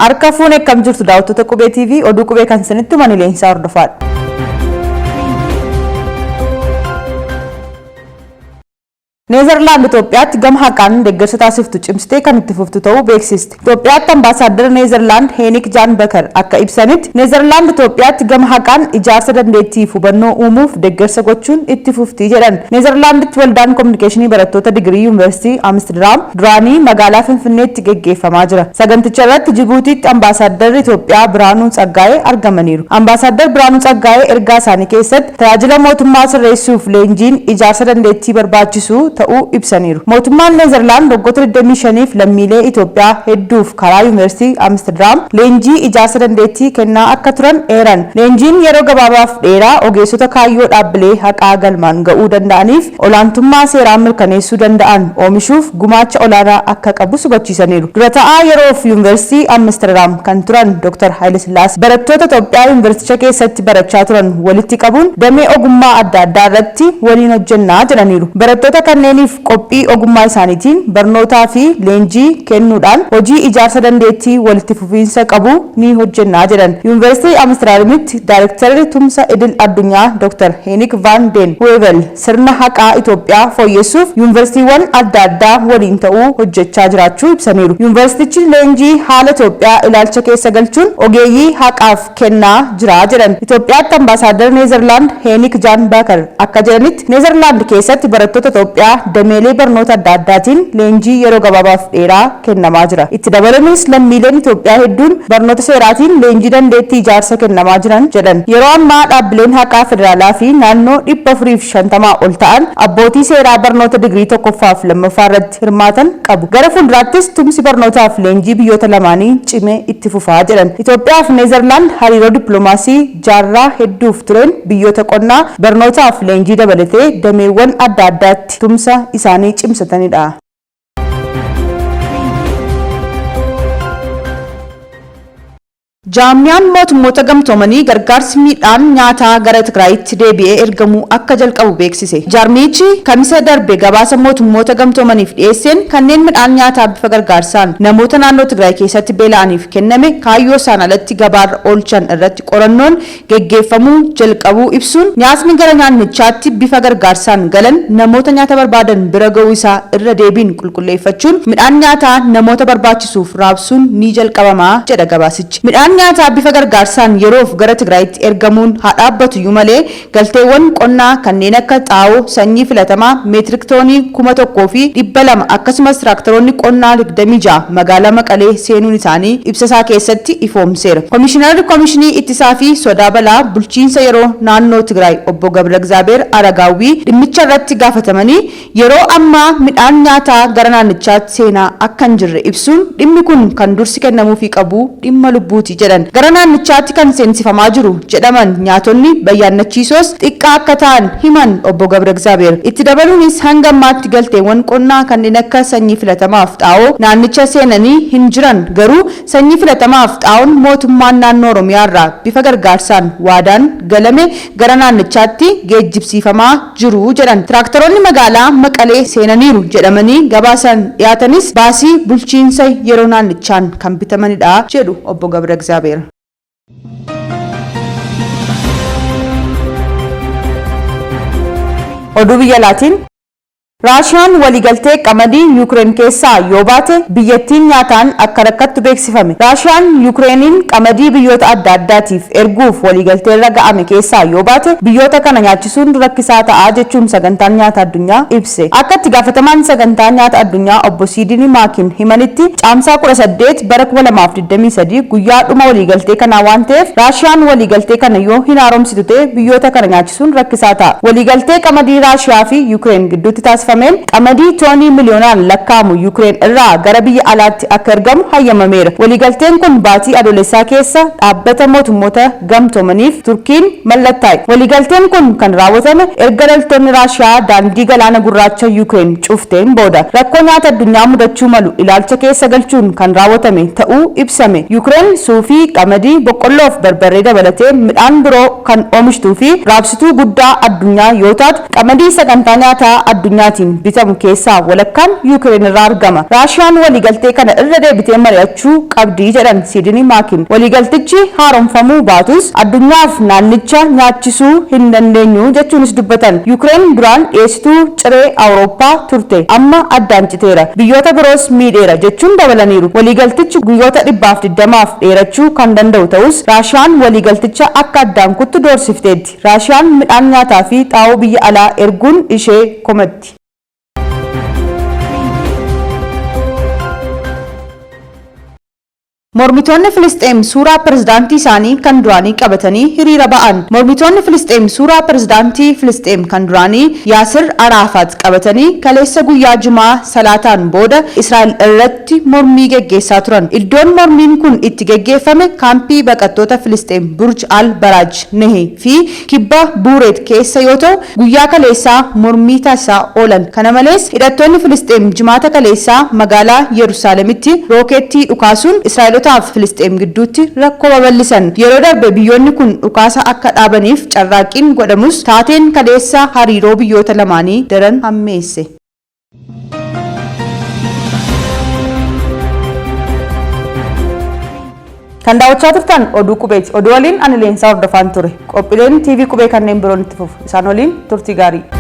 Harka fuune akkam jirtu daawwattoota Qubee TV oduu Qubee kan isinitti himan Leensaa hordofaadha. Neezerlaand Itoophiyaatti gama haqaan deeggarsa taasiftu cimsitee kan itti fuftu ta'uu beeksiste. Itoophiyaatti ambaasaaddara Neezerlaand Heenik Jaan Bakar akka ibsanitti Neezerlaand Itoophiyaatti gama haqaan ijaarsa dandeettii fi hubannoo uumuuf deeggarsa gochuun itti fufti jedhan. Neezerlaanditti waldaan kominikeeshinii barattoota digirii Yuunivarsiitii Amsterdam duraanii magaalaa Finfinneetti geggeeffamaa jira. Saganticha irratti Jibuutiitti ambaasaaddarri Itoophiyaa Birhaanuu Tsaggaayee argamaniiru. Ambaasaadar Birhaanuu Tsaggaayee ergaa isaanii keessatti tajaajila mootummaa sirreessuuf leenjiin ijaarsa dandeettii barbaachisu ta'uu ibsaniiru. Mootummaan Neezerlaand waggoota 25f lammiilee Itoophiyaa hedduuf karaa Yuunivarsiitii Amsterdam leenjii ijaarsa dandeettii kennaa akka turan eeran. Leenjiin yeroo gabaabaaf dheeraa ogeessota kaayyoo dhaabbilee haqaa galmaan ga'uu danda'aniif olaantummaa seeraa mirkaneessuu danda'an oomishuuf gumaacha olaanaa akka qabus hubachiisaniiru. Dura ta'aa yeroof Yuunivarsiitii Amsterdam kan turan Dr. Haayilesillaas barattoota Itoophiyaa yuunivarsiiticha keessatti barachaa turan walitti qabuun damee ogummaa adda addaa irratti waliin hojjennaa jedhaniiru. Barattoota kanneeniif qophii ogummaa isaaniitiin barnootaa fi leenjii kennuudhaan hojii ijaarsa dandeettii walitti fufiinsa qabu ni hojjennaa jedhan. Yuunivarsiitii Amsterdamitti Daayirektarri tumsa idil addunyaa Dr. Heenik Van Den Heuvel sirna haqaa Itoophiyaa fooyyessuuf yuunivarsiitiiwwan adda addaa waliin ta'uu hojjechaa jiraachuu ibsaniiru. Yuunivarsiitichi leenjii haala Itoophiyaa ilaalcha keessa galchuun ogeeyyii haqaaf kennaa jira jedhan. Itoophiyaatti ambaasaaddarri Neezerlaand Heenik Jaan Baakar akka jedhanitti Neezerlaand keessatti barattoota Itoophiyaa dameelee barnoota adda addaatiin leenjii yeroo gabaabaaf dheeraa kennamaa jira. Itti dabaluunis lammiileen Itoophiyaa hedduun barnoota seeraatiin leenjii dandeettii ijaarsa kennamaa jiran jedhan. Yeroo ammaa dhaabbileen haqaa federaalaa fi naannoo 450 ol ta'an abbootii seeraa barnoota digirii tokkoffaaf lammaffaa irratti hirmaatan qabu. Gara fuulduraattis tumsi barnootaaf leenjii biyyoota lamaanii cimee itti fufaa jedhan. Itoophiyaa fi Neezerlaand hariiroo dippiloomaasii jaarraa hedduuf tureen biyyoota qonnaa barnootaaf leenjii dabalatee dameewwan adda addaatti tumsa isaanii cimsatanidha. Jaarmiyaan mootummoota gamtoomanii gargaarsi midhaan nyaataa gara Tigraayitti deebi'ee ergamuu akka jalqabu beeksise. Jaarmiyichi kamisa darbe gabaasa mootummoota gamtoomaniif dhiyeesseen kanneen midhaan nyaataa bifa gargaarsaan namoota naannoo Tigraay keessatti beela'aniif kenname kaayyoo isaan alatti gabaarra oolchan irratti qorannoon geggeeffamuu jalqabuu ibsuun nyaatni gara naannichaatti bifa gargaarsaan galan namoota nyaata barbaadan bira ga'uu isaa irra deebiin qulqulleeffachuun midhaan nyaataa namoota barbaachisuuf raabsuun ni jalqabamaa jedha gabaasichi. Midhaan nyaataa bifa gargaarsaan yeroof gara Tigraayitti ergamuun haa dhaabbatuyyuu malee galteewwan qonnaa kanneen akka xaa'oo sanyii filatamaa meetirik toonii 1,200 akkasumas tiraaktaroonni qonnaa 26 magaalaa Maqalee seenuun isaanii ibsa isaa keessatti ifoomseera. Komishinarri Komishinii Ittisaa fi Sodaa Balaa Bulchiinsa Yeroo Naannoo Tigraay Obbo Gabragzaabeer Aragaawwii dhimmicha irratti gaafatamanii yeroo ammaa midhaan nyaataa gara naannichaatti seenaa akka hin jirre ibsuun dhimmi kun kan dursi kennamuufii qabu dhimma lubbuuti jedhan. Gara naannichaatti kan seensifamaa jiru jedhaman nyaatonni bayyaannachiisoos xiqqaa akka ta'an himan Obbo Gabragzaabeer. Itti dabaluunis hanga ammaatti galteewwan qonnaa kanneen akka sanyii filatamaaf xaa'oo naannicha seenanii hin jiran, garuu sanyii filatamaaf xaa'oon mootummaan naannoo Oromiyaa irraa bifa gargaarsaan waadaan galame gara naannichaatti geejjibsiifamaa jiru jedhan. Tiraaktaroonni magaalaa Maqalee seenaniiru jedhamanii gabaasan dhiyaatanis baasii bulchiinsa yeroo naannichaan kan bitamanidha jedhu Obbo Gabragzaabeer. Oduu biyya alaatiin Raashiyaan waliigaltee qamadii Yuukireen keessaa yoo baate biyyattiin nyaataan akka rakkattu beeksifame. Raashiyaan Yuukireeniin qamadii biyyoota adda addaatiif erguuf waliigalteerra ga'ame keessaa yoo baate biyyoota kana nyaachisuun rakkisaa ta'a jechuun sagantaan nyaata addunyaa ibse. Akka itti gaafatamaan sagantaa nyaata addunyaa Obbo Siidinii Maakin himanitti caamsaa 18 bara 2023 guyyaa dhuma waliigaltee kanaa waan ta'eef Raashiyaan waliigaltee kana yoo hin haaromsitu ta'e biyyoota kana nyaachisuun rakkisaa ta'a. Waliigaltee qamadii Raashiyaa fi Yuukireen gidduutti taasifameen qamadii toonii miliyoonaan lakkaa'amu Yuukireen irraa gara biyya alaatti akka ergamu hayyamameera. Waliigalteen kun baatii Adoolessaa keessa dhaabbata mootummoota gamtoomaniif Turkiin mallattaa'e. Waliigalteen kun kan raawwatame erga loltoonni Raashiyaa daandii galaana gurraacha Yuukireen cufteen booda. Rakkoo nyaata addunyaa mudachuu malu ilaalcha keessa galchuun kan raawwatame ta'uu ibsame. Yuukireen suufii, qamadii, boqqolloo fi barbarree dabalatee midhaan biroo kan oomishtuu fi raabsituu guddaa addunyaa yoo taatu qamadii sagantaa nyaataa addunyaatiif Chaayinaatiin bitamu keessaa walakkaan Yuukireen irraa argama. Raashiyaan waliigaltee kana irra deebitee mari'achuu qabdi jedhan Siidinii Maakin. Waliigaltichi haaromfamuu baatus addunyaaf naannicha nyaachisuu hin dandeenyu jechuunis dubbatan. Yuukireen duraan dhiyeessituu ciree Awurooppaa turte. Amma addaan citeera. Biyyoota biroos miidheera jechuun dabalaniiru. Waliigaltichi guyyoota 120f dheerachuu kan danda'u ta'us Raashiyaan waliigalticha akka addaan kuttu doorsifteetti. Raashiyaan midhaan nyaataa fi xaa'oo biyya alaa erguun ishee komatti. Mormitoonni Filisxeem suuraa pirezidaantii isaanii kan duraanii qabatanii hiriira ba'an. Mormitoonni Filisxeem suuraa pirezidaantii Filisxeem kan duraanii Yaasir Araafaat qabatanii kaleessa guyyaa Jimaa salaataan booda Israa'el irratti mormii geggeessaa turan. Iddoon mormiin kun itti geggeeffame kaampii baqattoota Filisxeem Burj al Baraaj Nehi fi Kibba Buureet keessa yoo ta'u, guyyaa kaleessaa mormii taasisaa oolan. Kana malees, hidhattoonni Filisxeem Jimaata kaleessaa magaalaa Yerusaalemitti rookeettii dhukaasuun Israa'elotaa fi Filisxeem gidduutti rakkoo babal'isan. Yeroo darbe biyyoonni kun dhukaasa akka dhaabaniif carraaqqiin godhamus, taateen kaleessa hariiroo biyyoota lamaanii daran hammeesse. Kan daawwachaa turtan oduu qubeeti. Oduu waliin ani Leensaa Hordofaan ture. Qophiileen TV qubee kanneen biroon itti fufu. Isaan waliin turtii gaarii.